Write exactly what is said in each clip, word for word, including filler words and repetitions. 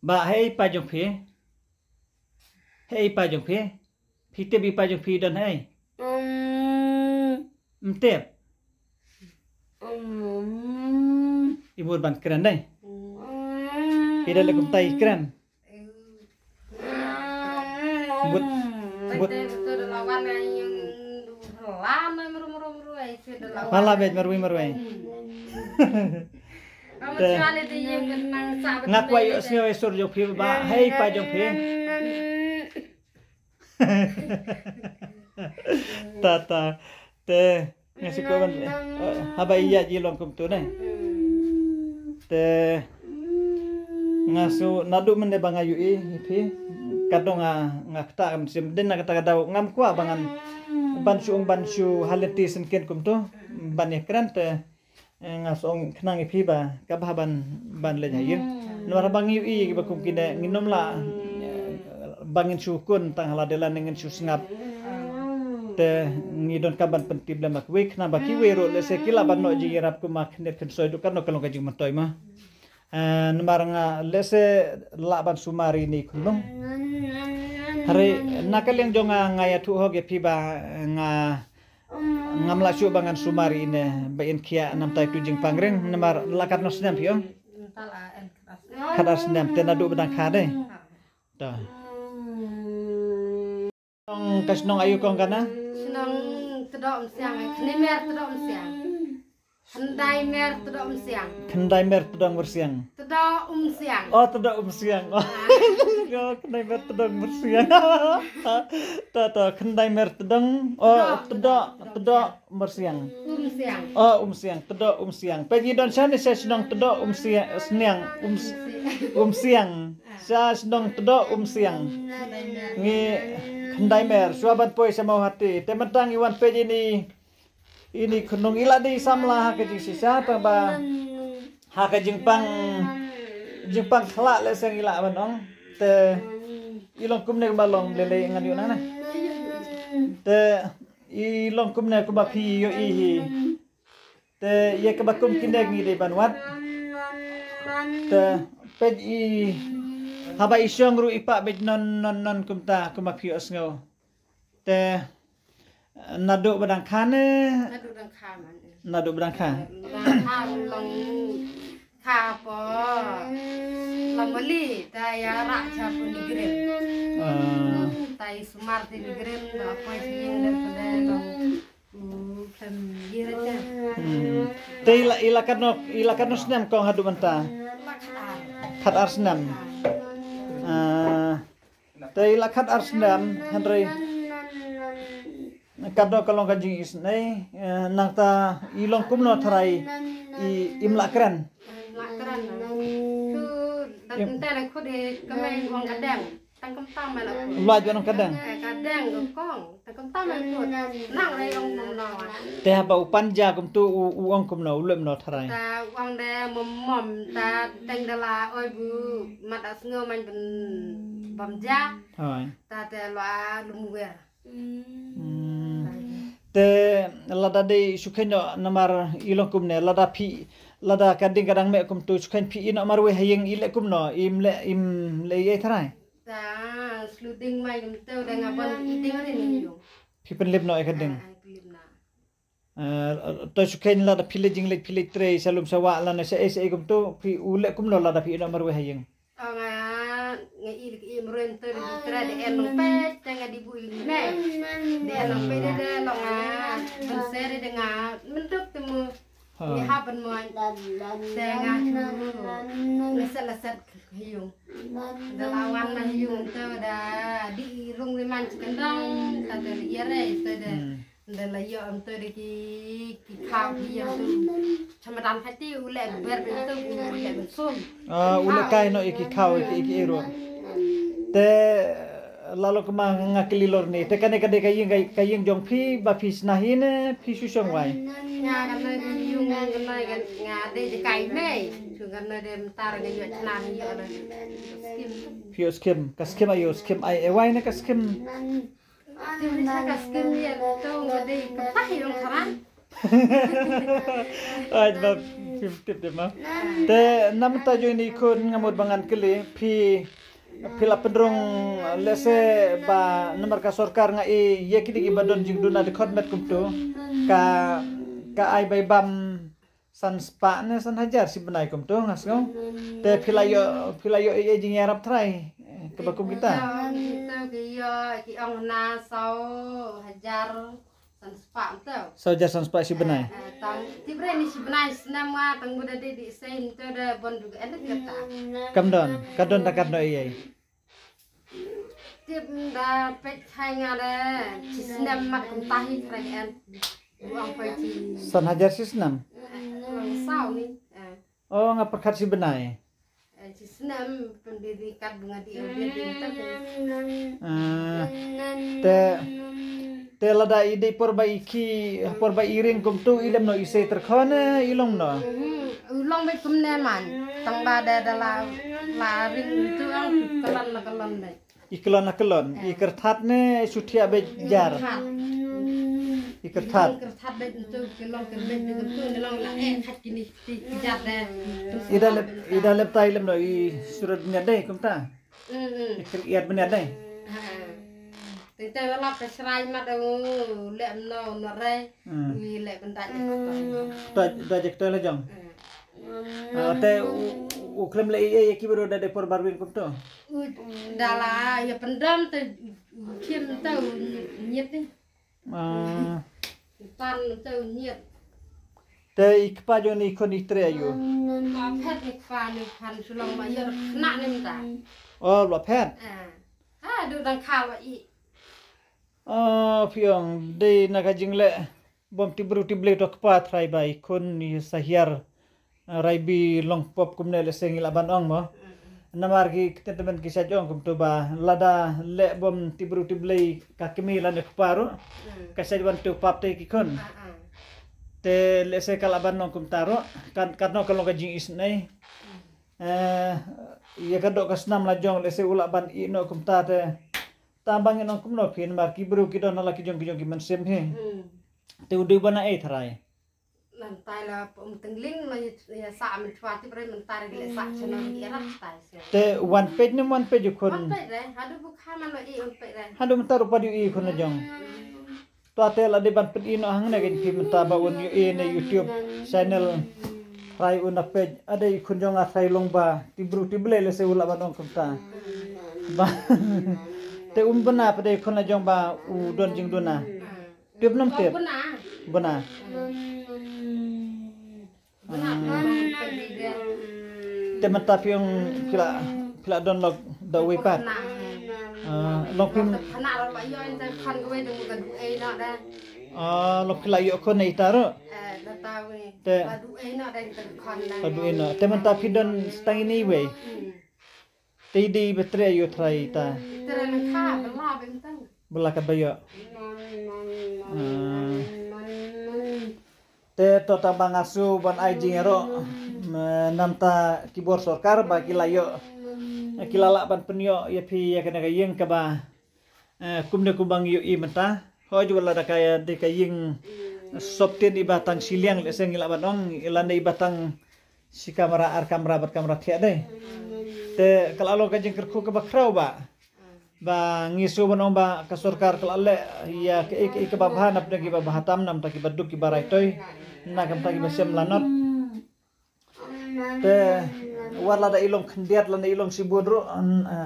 Ba hei pa jong phi. Hei pa jong phi. Phi tip i pa jong phi don hei. Mtip. I mut ban kren dei. I da le kumtai kren. But but Pala bej marwei marwei. Te nga kwai yu sngewsur jong phi ba hei pa jong phi. Ta ta. Te nga shu kwah ban, eh, haba ïa ji long kumtu ne. Te nga shu naduh mynne ba nga ïohi ïa phi. Katno nga, nga kata kam sim din na kata ka daw ngam kwah ba ngan ban shu ong ban shu ha lynti syngkien kumtu ban ïa kren te. Eh, nga shu ong khnang ïa phi ba kaba ban, ban leit ha ïing. Namar ba ngi ïohi kiba kum kine ngin ym lah, eh, ba ngin shu kun tang ha lade lane ngin shu sngap. Te ngi donkam ban pyntip lem ha kiwei khnang ba kiwei ruh lehse ki lah ban noh jingïarap kum ma khyndiat khyndiat soi duh katno ka long ka jingmyntoi ma. Eh, namar nga lehse lah ban sumar ïa ine i khunlung. Hynrei na ka liang jong nga, nga ïathuh hok ïa phi ba nga ngam lah shuh ba ngan sumar ïa ine ba in khiah namar ïa tu jingpang ring namar la katno snem phi ong? Khat ar snem te naduh ba dang kha dei. Ta. Ong ka shnong aïu kong kane? Shnong Tdoh Umsiang, Khyndai Mer Tdoh Umsiang. Khyndai Mer Tdoh Umsiang. Khyndai Mer Tdoh Umsiang. Tdoh Umsiang. Oh, Tdoh Umsiang. Oh. Khyndai Mer Tdoh Umsiang. Ta ta Khyndai Mer Tdoh. Oh, Tdoh, Tdoh, Tdoh Umsiang. Umsiang. Oh, Umsiang, Tdoh Umsiang. Peit ngi don shane sha shnong Tdoh Umsiang, Sniang, Ums-, Umsiang. Sha shnong Tdoh Umsiang. Ngi Khyndai Mer, shuwa ban poi sha Mawhati. Te mynta ngi wan peit ine i, ine i khunlung i la dei samla ha ka jingshisha tang ba ha ka jingpang, jingpang khlah lehse ngi lah ban ong. Te i long kumne kumba long lei lei ngan ïoh nang ne. Te i long kumne kumba phi ïohi hi. Te ïa kaba kum kine ngi dei ban wad. Te peit i haba i shong ruh i pah beit non non non kumta kumba phi ïohsngew. Te naduh ba dang kha ne? Naduh dang kha man. Naduh ba dang kha. Dang kha long kha po. Long mali ta ïa rah cha po ni grim. Ah. Ta i sumar ti ni grim da po sing de pede long. Hmm. Te i la, i la katno, i la katno snem kong haduh mynta? Khat ar snem. Ah, te i la khat ar snem, hynrei katno ka long ka jingisynei, eh, nangta i long kumno tharai i, im lah kren. Lah kren. Im- Tang kumta ma la. Lait ban ong ka dang. Eh, ka dang ka kong. Tang kumta ma la. Nang lai ong mom no. Te haba u pan ja kumtu u, u ong kumno, u lem no tharai. Ta u ong de mom mom ta teng da la oi bu mat da sngew man ben bam ja. Hoi. Ta te la lum wer. Hmm. Te lada dei shu kheiñ noh namar i long kumne, lada phi, lada ka ding ka dang meh kumtu shu kheiñ phi i noh marwei ha ïing i leh kumno, im leh, im leh ei tharai. Ta sluding mai kumtu da nga ban i ding rin i yung. Phi pynlip noh ïa ka ding. Ah, pynlip na. Eh, to shu kheiñ lada phi leit jingleit phi leit trei sha lum sha wah lane sha ei sha ei kumtu phi u leh kumno lada phi i noh marwei ha ïing. Ong nga, nga i lek i mruen tu di tra de en long pe, te nga di bu i me. De en long pe de de long nga, ben se de de nga, mentuk temu. Ha. Ni ha ben mo. Te nga chu, nga set la set hiung. De la wan na hiung tu da, di rung di man chikendong, ta de ri ere, tu de. Hmm. Nda la ïoh em tu de ki, ki khaw ki ïoh tu. Chamadan phati u leh ber ben tu u leh ben sum. Ah, u leh kai noh ïa ki khaw ïa ki, ïa ki ero. Te la lo kama nga kylli lor ni. Te kane ka dei ka ïing, ka, ka ïing jong phi ba phi shna hi ne phi shu shong wai. Nga ka noi ka ïing nga ka noi ka nga dei de kai mei. Shu ka noi de mtar ka ïoh shna hi ïoh na. Skim. Phi ïoh skim. Ka skim ayo skim ai e wai ne ka skim. Te ri cha ka skim ïa to nga dei ka pah ïong tharan. Ai ba fifty de ma. Te namta jong ini khun nga mut ba ngan kylli phi, phi la pynrung lehse ba namar ka sorkar nga i ïa kine kiba don jingduna dkhot met kumtu ka, ka ai bai bam san spah ne san hajar shi bnai kumtu nga sngew. Te phi la ïoh, phi la ïoh ei ei jingïarap trai kaba kum kita? Kita ki ïoh ki ong na saw hajar san spah tu. Saw hajar san spah shi bnai. Tang tip re ni shi bnai snem nga tang buda de di sein tu da bon juga en kita. Kam don, ka don da kat no ei ei. Tip da peit khai nga da shi snem mat kum tahi kren en. Buang pai ci. San hajar shi snem. Buang saw ni. Oh, nga pyrkhat shi bnai. Shi snem pendiri kat bunga di. Ah, te, te lada i dei por ba i ki, por ba i ring kumtu i lem no i sei tyrkhon i long no. U long beit kumne man. Tang ba da da la, la ring tu ang kalon la kalon beit. I kalon la kalon. I kyrthat ne shu thiah beit jar. I kyrthat. Kyrthat beit tu kalon kyrthat beit tu ne long la eh khat kini ti jar de. I da lep, i da lep tai lem no i surut nya dei kumta. Ikir iat bniat dai. Tengteng lap ka shrai mat u lek mno no rai. Wi lek bendat. Doi doi jek toi la jong. Te u klem le ei ei ki bro da de por barwin kumto. Dala ya pendam te kim tau nyet ni. Pan tau nyet. Te i kpa jong ni khun i tre ayu. Lua phet ni kpa ni pan sulong ma yor kna ni ta. Oh, lua phet. Ah. Ha du dang kha lua i. Oh, phi ong dei na ka jingleh bom ti bru ti blei to kpa trai ba i khun i sa hiar. Raibi long pop kumne le seng ila ban ong mo. Namar ki ktien tymmen ki sa jong kumto ba lada leh bom ti bru ti blei ka kmie lane kpa ruh. Ka sa wan to pap te ki khun. Te le se ka la ban ong kumta ruh kan kan no ka long ka jing is nei. Eh, ya ka dok ka snam la jong le se u la ban i no kumta te. Ta bang ong kumno phin mar ki bru ki don la ki jong ki jong ki man sem he. Te u dei ban ai trai. Nan tai la pum tengling la ya sa men chwa ti pre men tar gi le sa chano gi rat tai se. Te one page ne one page khun. One page re, hadu bu kha man lo i one page re. Hadu men tar u pad yu i khun jong. Tua te la di ban pin i no hang ne gen phi men ta ba un yu i ne YouTube channel. Rai un a page ade i khun jong a trai long ba ti bru ti blei le se u la ban ong khun ta. Ba te um bana pade khun jong ba u don jing duna. Tip nam tip. Buna. Buna. Buna. Te mata piong pila pila don lok da wei pat. Lok pim. Lok pila yo khon nei taro. Te. Padu eno. Te mata pi don stang ini wei. Te di betre yo trai ta. Betre na kha bela bentang. Bela ka bayo. Te to ta bang asu ban ai jing ro. Namta kibor sorkar ba kila yo. Kila la ban penyo ya pi ya kena ka yeng ka ba. Kumne ku bang yo i menta. Ho ju la da ka ya de ka yeng. Soptin iba tang siliang le seng ila ban ong ila ne iba tang si kamera ar kamera bat kamera thiah dei. Te kala lo ka jingkyrkhu ka ba khraw ba. Ba ngi su ban ong ba ka sorkar kala le ya ka ik ik ba bha nap dei ki ba bha tam nam ta ki ba duk ki ba rai toi. Na kam ta ki ba sem lanot. Te war la da ilong khyndiat la da ilong sibun ru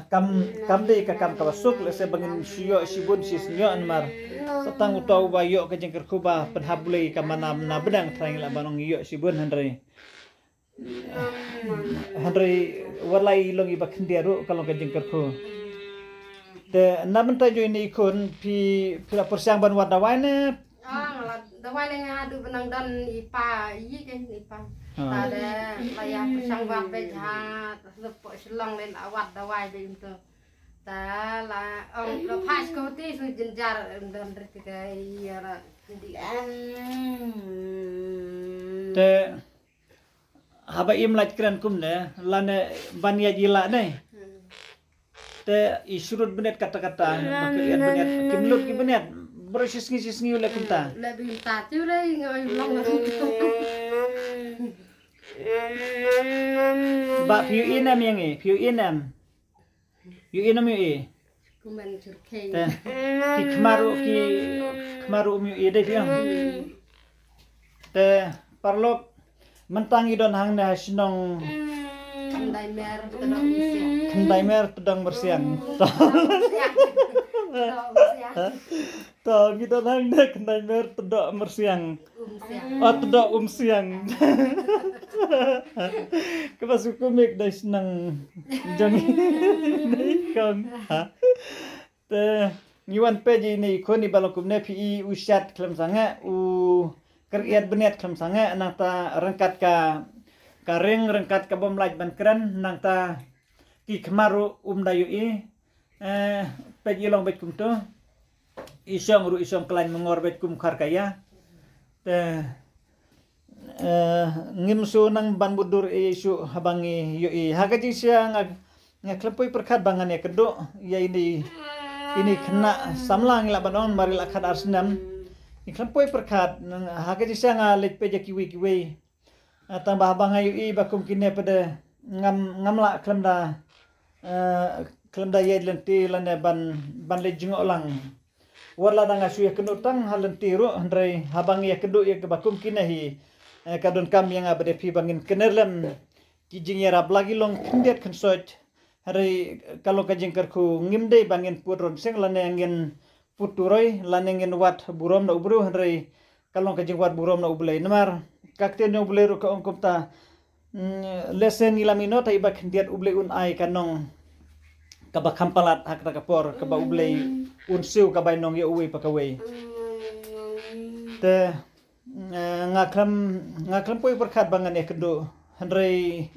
kam kam dei ka kam ka ba suk le se bangin sio sibun si sio anmar. Satang utau ba yo ka jingkyrkhu ba penhap bulei ka mana na benang trai la ban ong yo sibun handrai. Handrai walai long iba khyndiat ruh ka long ka jingkyrkhu. Te na bynta jong ini khun phi phi la pyrshang ban wad dawai ne. Ah, nga la dawai ne nga du benang don ipa yi ke ipa. Ta de la ya pyrshang wad be jha lepo shlong le la wad dawai be into. Ta la ong lo phai skote su jinjar don rit ke iya ra di. Te haba im lait kren kumne lane ban ya jila ne. Te i surut benet kata kata ba ka iat benet kim lut ki benet Baroh shi sngi shi sngi u leh kumta. Leh bynta tu dei ngai long. Ba phi ïohi ne em ïa ngi, phi ïohi ne em. Ïohi ne em ïohi. Kuman churkhei. Te ki khmar ruh ki khmar ruh ym ïohi dei phi ong. Te paralok, mynta ngi don hangne ha shnong Khyndai Mer Tdong Myrsiang. Khyndai Mer Tdong Myrsiang. Tdong Myrsiang. Tdong Myrsiang. To ngi don hangne Khyndai Mer Tdong Myrsiang. Umsiang. Oh, Tdong Umsiang. Kaba shu kumne da shnong jong ngi kong. Ha. Te ngi wan peit ïa ine i khun iba long kumne, phi i u shat khlem sangeh, u kyrïat bniat khlem sangeh, nangta ryngkat ka, ka ring, ryngkat ka bym lait ban kren, nangta ki khmar ruh um da ïohi. Eh, peit i long beit kumto. I shong ruh i shong khlaiñ mangor beit kum khar ka ïa. Te eh, ngim shu nang ban mutdur ei ei shuh haba ngi ïohi. Ha ka jingshisha nga, nga khlem poi pyrkhat ba ngan ïakynduh ïa ine, ine i khynnah samla ngi lah ban ong namar i la khatar snem. Ngi khlem poi pyrkhat, nang, ha ka jingshisha nga leit peit ïa kiwei kiwei. Eh, tang ba haba nga ïohi ba kum kine pat de ngam, ngam lah khlem da, eh, khlem da ïaid lynti lane ban, ban leit jngoh lang. Wat la dang nga shu ïakynduh tang ha lynti ruh, hynrei haba ngi ïakynduh ïa kaba kum kine hi, eh, ka donkam ïa nga bad ïa phi ba ngin kner lem ki jingïarap, la ki long khyndiat khynsoit. Hynrei ka long ka jingkyrkhu, ngim dei ba ngin put ronseng lane ngin put turoi lane ngin wad burom na u briew, hynrei ka long ka jingwad burom na U Blei. Namar ka ktien jong U Blei ruh ka ong kumta, mm, lehse ngi la mih noh, te iba khyndiat U Blei un ai ka nong kaba kham palat ha kata ka por, kaba U Blei un siew ka bainong ïa uwei pa kawei. Te, eh, nga khlem, nga khlem poi pyrkhat ba ngan ïakynduh. Hynrei,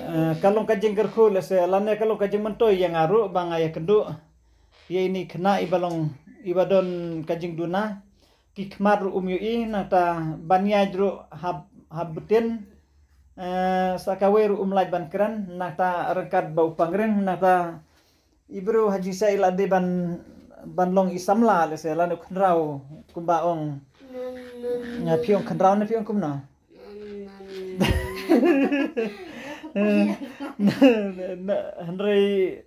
eh, ka long ka jingkyrkhu lehse lane ka long ka jingmyntoi ïa nga ruh ba nga ïakynduh ïa ine i khynnah iba long, iba don ka jingduna. Ki khmar ruh um ïohi, nangta ban ïaid ruh hap, hap btin. Eh, sa kawei ruh um lait ban kren, nangta ryngkat ba u pangring, nangta i briew ha jingshisha i la dei ban, ban long i samla lehse lane u khynraw kumba ong. Nga, phi ong khynraw ne phi ong kumno? Na, hynrei,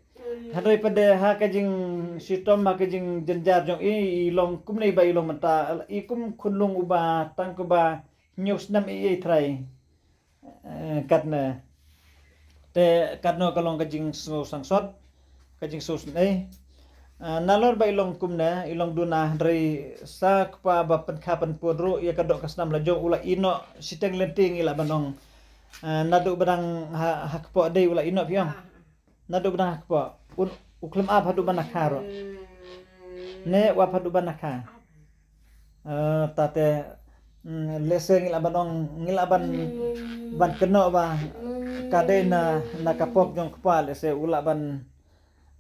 hynrei pat de ha ka jingshitom, ha ka jingjynjar jong i, i long kumne ba i long mynta, i kum khunlung uba tang kumba hynñiew snem ei ei trai. Eh, katne. Te katno ka long ka jingsngew sangsot, ka jingsngew sngewsynei. Ah, nalor ba i long kumne, i long duna, hynrei sa kpa ba pynkha pynpun ruh ïa ka doh ka snam la jong u la ïehnoh shiteng lynti ngi lah ban ong. Ah, naduh ba dang ha, ha kpoh dei u la ïehnoh phi ong. Naduh ba dang ha kpoh. Un, u khlem ap haduh ban da kha ruh. Ne u ap haduh ban da kha. Eh, tate, mm, lehse ngi lah ban ong, ngi lah ban, ban kynnoh ba ka dei na, na ka pop jong kpa, lehse u lah ban,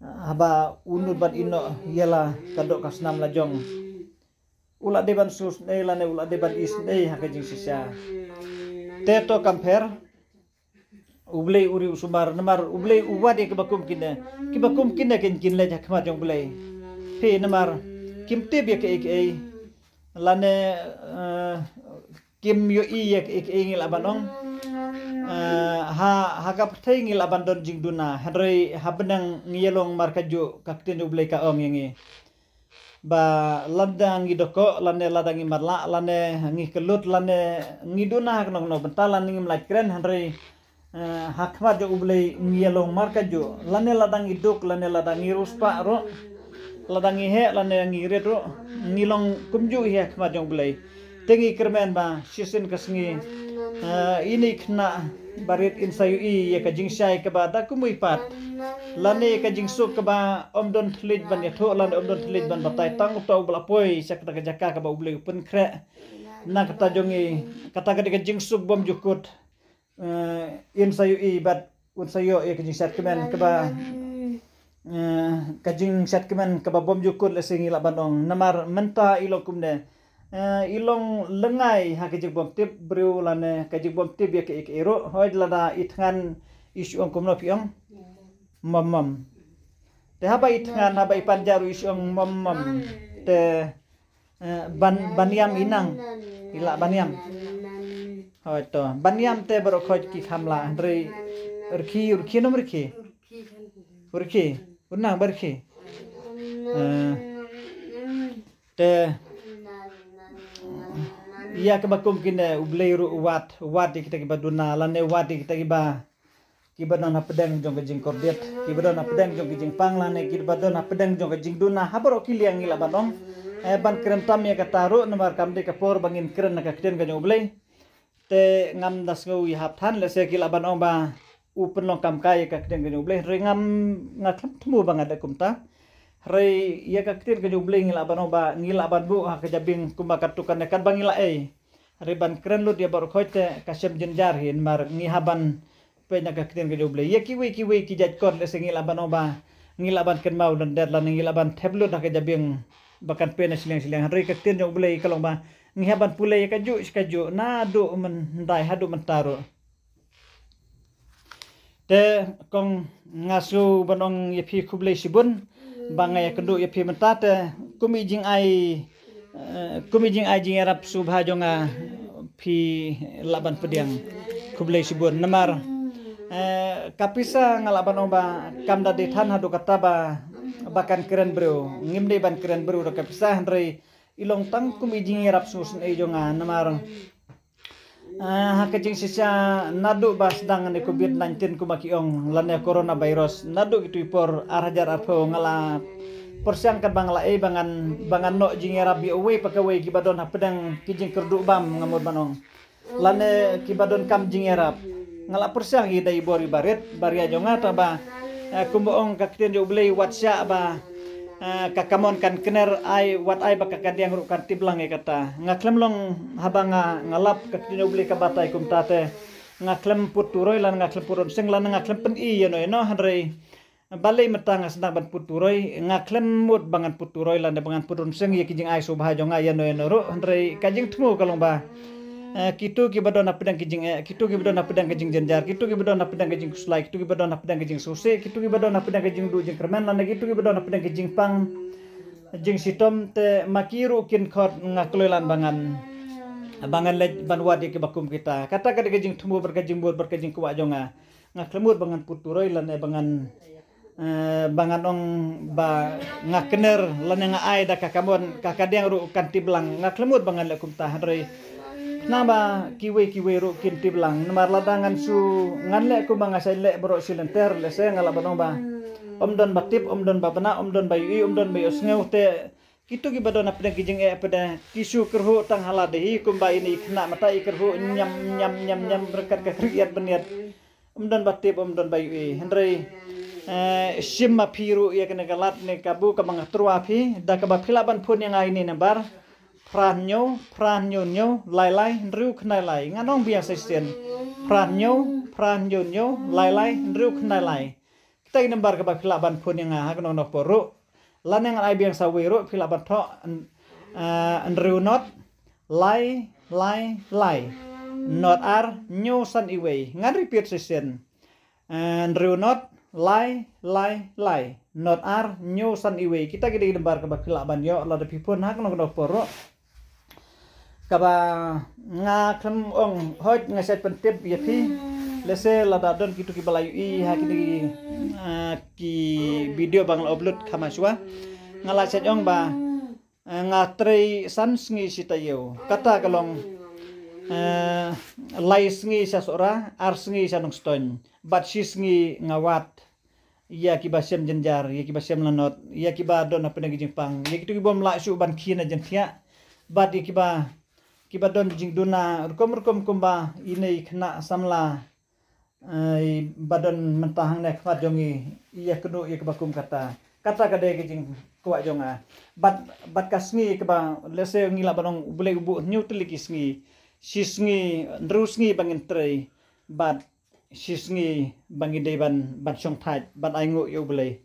eh, haba u nud ban ïehnoh ïa la ka doh ka snam la jong. U la dei ban sngewsynei lane u la dei ban isynei ha ka jingshisha. Te to kam pher. U Blei u ri u sumar, namar U Blei u wad ïa kiba kum kine. Kiba kum kine kin, kin leit ha khmat jong U Blei. Phi namar kim tip ïa kaei kaei. Lane, eh, kim ïohi ïa kaei kaei ngi lah ban ong. Eh, ha, ha ka pyrthei ngi lah ban don jingduna. Hynrei ha bneng ngi ïalong markajuh, ka ktien U Blei ka ong ïa ngi. Ba lada ngi dohkoh, lane lada ngi matlah, lane ngi kyllut, lane ngi duna ha kano kano bynta, lane ngim lait kren, hynrei, eh, ha khmat jong U Blei ngi ïalong markajuh, lane lada ngi duk, lane lada ngi riewspah ruh, lada ngi heh, lane ngi rit ruh, ngi long kumjuh hi ha khmat jong U Blei. Te ngi kyrmen ba shisien ka sngi, eh, ine i khynnah barit in sa ïohi ïa ka jingshai kaba da kumwei pat. Lane ka jingsuk kaba ym don thylliej ban ïathuh, lane ym don thylliej ban batai, tang uta uba la poi sha kata ka jaka kaba U Blei u pynkhreh. Na kata jong ngi, kata ka dei ka jingsuk bymjukut. Eh, in sa ïohi bad un sa ïoh ïa ka jingshad kmen kaba, eh, ka jingshad kmen kaba bymjukut lehse ngi lah ban ong. Namar mynta i long kumne. Eh, i long lyngngai ha ka jingbymtip briew lane ka jingbymtip ïa kaei kaei ruh. Hooid lada i thngan i shu ong kumno phi ong? Mom mom. Te haba i thngan, haba i pan ja ruh i shu ong mom mom. te, eh, ban, ban ïam inang. Ila ban ïam. Hoi to. Ban ïam te baroh khoit ki kham lah. Hynrei rkhi, rkhi nom rkhi. Rkhi. Unang ba rkhi. Eh, te ïa kaba kum kine U Blei ruh u wad, u wad ïa kita kiba duna, lane u wad ïa kita kiba, kiba don hapdeng jong ka jingkordit, kiba don hapdeng jong ka jingpang, lane kiba don hapdeng jong ka jingduna, ha baroh ki liang ngi lah ban ong. Eh, ban kren tam ïa kata ruh, namar kam dei ka por ba ngin kren na ka ktien ka jong U Blei. Te ngam da sngew ïahap than, lehse ki lah ban ong ba u pynlong kam kai ïa ka ktien ka jong U Blei, hynrei ngam, nga khlem thmu ba nga dei kumta. Hynrei ïa ka ktien ka jong U Blei ngi lah ban ong ba, ngi lah ban buh ha ka jabieng kumba katto katne katba ngi lah ei. Hynrei ban kren lut ïa baroh khoit te ka shem jynjar hi, namar ngi hap ban peit na ka ktien ka jong U Blei. Ïa kiwei kiwei ki jait kot lehse ngi lah ban ong ba, ngi lah ban kynmaw lyndet lane ngi lah ban thep lut ha ka jabieng ba kan peit na shiliang shiliang. Hynrei ka ktien jong U Blei ka long ba ngi hap ban pule ïa kajuh shi kajuh, naduh mynhyndai haduh mynta ruh. Te kong, nga sngew ban ong ïa phi khublei shibun ba nga ïakynduh ïa phi mynta, te kum i jingai, eh, kum i jingai jingïarap sngewbha jong nga, phi lah ban pdiang. Khublei shibun. Namar, eh, ka pisa nga lah ban ong ba kam da dei than haduh katta ba, ba kan kren briew. Ngim dei ban kren briew da ka pisa, hynrei i long tang kum i jingïarap sngewsynei jong nga. Namar, ah, ha ka jingshisha naduh ba sdang ïa ka Covid nineteen kumba ki ong, lane coronavirus, naduh kito ki por ar hajar arphew nga la pyrshang katba nga lah ei ba ngan, ba ngan noh jingïarap ïa uwei pa kawei kiba don hapdeng ki jingkyrduh bam, nga mut ban ong, lane kiba donkam jingïarap. Nga la pyrshang ïa da i bor i barit baria jong nga, tangba, eh, kumba ong ka ktien jong U Blei, wat shah ba, eh, ka kamon kan kner, ai, wat ai ba ka kadiang ruh kan tip lang ïa kata. Nga khlem long, haba nga, nga lap, ka ktien jong U Blei ka batai kumta, te nga khlem put turoi lane nga khlem put rynsiang lane nga khlem pyni ïano ïano, hynrei balei mynta nga sdang ban put turoi? Nga khlem mut ba ngan put turoi lane ba ngan put rynsiang ïa ki jingai sngewbha jong nga ïano ïano ruh, hynrei ka jingthmu ka long ba, eh, kito kiba don hapdeng ki jingeh, kito kiba don hapdeng ki jingjynjar, kito kiba don hapdeng ki jingkhuslai, kito kiba don hapdeng ki jingsngewsih, kito kiba don hapdeng ki jingduh jingkyrmen lane kito kiba don hapdeng ki jingpang jingshitom, te ma ki ruh kin khot, nga kloi lan ba ngan, ba ngan leit ban wad ïa kiba kum kita. Kata ka dei ka jingthmu bad ka jingmut bad ka jingkwah jong nga. Nga khlem mut ba ngan put turoi lane ba ngan, eh, ba ngan ong ba nga kner lane nga ai da ka kamon, ka kadiang ruh kan tip lang. Nga khlem mut ba ngan leh kumta, hynrei khnang ba kiwei kiwei ruh kin tip lang. Namar lada ngan shu, ngan leh kumba nga shait leh baroh shi lynter, lehse nga lah ban ong ba ym don ba tip, ym don ba bna, ym don ba ïohi, ym don ba ïohsngew, te kito kiba don hapdeng ki jingeh pat de ki shu kyrhuh tang ha lade hi, kumba ine i khynnah mynta i kyrhuh ñiam ñiam ñiam ñiam ryngkat ka khriat bniat. Ym don ba tip, ym don ba ïohi. Hynrei, eh, shim ma phi ruh ïa kane ka lad ne kabu kaba nga tyrwa phi, da kaba phi lah ban phone ïa nga ine i number: phra hynñiew, phra hynñiew hynñiew, lai lai, hynriew khyndai lai. Ngan ong biang sa shisien: phra hynñiew, phra hynñiew hynñiew, lai lai, hynriew khyndai lai. Kita i number kaba phi lah ban phone ïa nga ha kano kano ka por ruh. Lane ngan ai biang sa wei ruh, phi lah ban thoh, n-, eh, hynriew not, lai, lai, lai, not ar, hynñiew san iwei. Ngan repeat sa shisien. Eh, hynriew not, lai, lai, lai, not ar, hynñiew san iwei. Kita ki dei ki number kaba phi lah ban ïoh lada phi phone ha kano kano ka por ruh. Kaba nga khlem ong, hooid nga shait pyntip ïa phi. Lehse lada don kito kiba la ïohi ha kine, ah, ki video ba nga la upload kham shuwa, nga la shait ong ba, eh, nga trei san sngi shi taïew. Kata ka long, eh, lai sngi sha Sohra, ar sngi sha Nongstoiñ, bad shi sngi nga wad ïa kiba shem jynjar, ïa kiba shem lanot, ïa kiba don hapdeng ki jingpang, ïa kito kibym lah shuh ban khie na jingthiah, bad ïa kiba, kiba don jingduna rukom rukom kumba ine i khynnah samla, eh, ba don mynta hangne khmat jong ngi, ïa kano ïa kaba kum kata. Kata ka dei ka jingkwah jong nga. Bad, bad ka sngi kaba, lehse ngi lah ban ong U Blei u buh hynñiew tylli ki sngi. Shi sngi, hynriew sngi ba ngin trei. Bad shi sngi ba ngi dei ban, ban shongthait, ban ainguh ïa U Blei.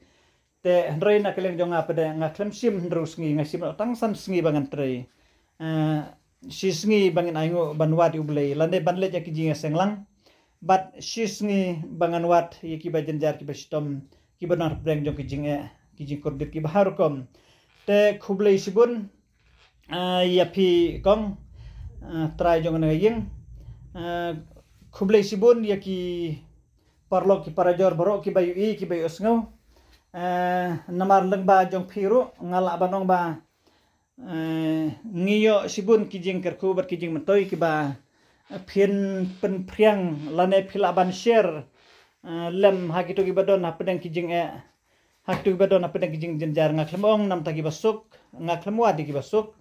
Te hynrei na ka liang jong nga pat de nga khlem shim hynriew sngi, nga shim noh tang san sngi ba ngan trei. Eh, shi sngi ba ngin ainguh ban wad ïa U Blei, lane ban leit ïa ki jingïaseng lang. Bad shi sngi ba ngan wad ïa kiba jynjar kiba shitom, kiba nang hapdeng jong ki jingeh, ki jingkordit kiba har rukom. Te khublei shibun, ah, ïa phi kong, ah, trai jong nga ïing. Ah, khublei shibun ïa ki paralok ki parajor baroh kiba ïohi kiba ïohsngew. Ah, namar lyngba jong phi ruh nga lah ban ong ba, eh, ngi ïoh shibun ki jingkyrkhu bad ki jingmyntoi kiba, eh, phin pynphriang lane phi lah ban share, eh, lem ha kito kiba don hapdeng ki jingeh, ha kito kiba don hapdeng ki jingjynjar. Nga khlem ong namta kiba suk, nga khlem wad ïa kiba suk.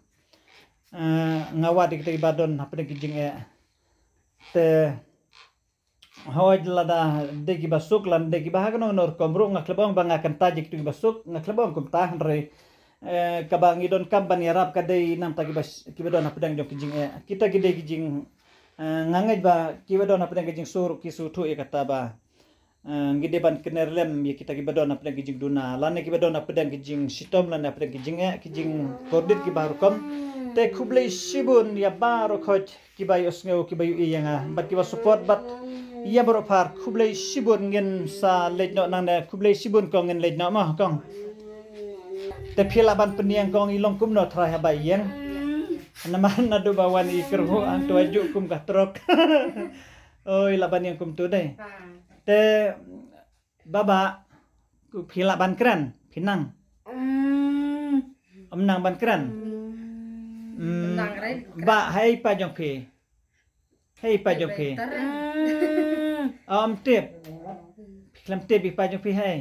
Eh, nga wad ïa kito kiba don hapdeng ki jingeh. Te hooid, lada dei kiba suk, lada dei kiba ha kano kano rukom ruh, nga khlem ong ba nga kyntait ïa kito kiba suk, nga khlem ong kumta, hynrei, eh, kaba ngi donkam ban ïarap ka dei namta kiba s-, kiba don hapdeng jong ki jingeh. Kita ki dei ki jing, eh, nga ngeit ba kiba don hapdeng ki jingsuk ruh ki sngewthuh ïa kata ba, eh, ngi dei ban kner lem ïa kita kiba don hapdeng ki jingduna lane kiba don hapdeng ki jingshitom lane hapdeng ki jingeh, ki jingkordit kiba ha rukom. Te khublei shibun ïa baroh khoit kiba ïohsngew, kiba ïohi ïa nga bad kiba support bad ïa baroh phar, khublei shibun. Ngin sa leit noh nangne, khublei shibun kong, ngin leit noh mo kong. Te phi lah ban pynïeng kong, i long kumno trai haba ïeng. Namar naduh ba wan i kyrhuh hangto hajuh kum ka trok. Oi, lah ban ïeng kumto dei. Te Baba, phi lah ban kren, phi nang. Mm. Ym nang ban kren. Mm. Mm. Nang ren. Ba, hai pa jong phi. Hai pa jong phi. Tar. Mm. Ym tip. Phi khlem tip i pa jong phi hai.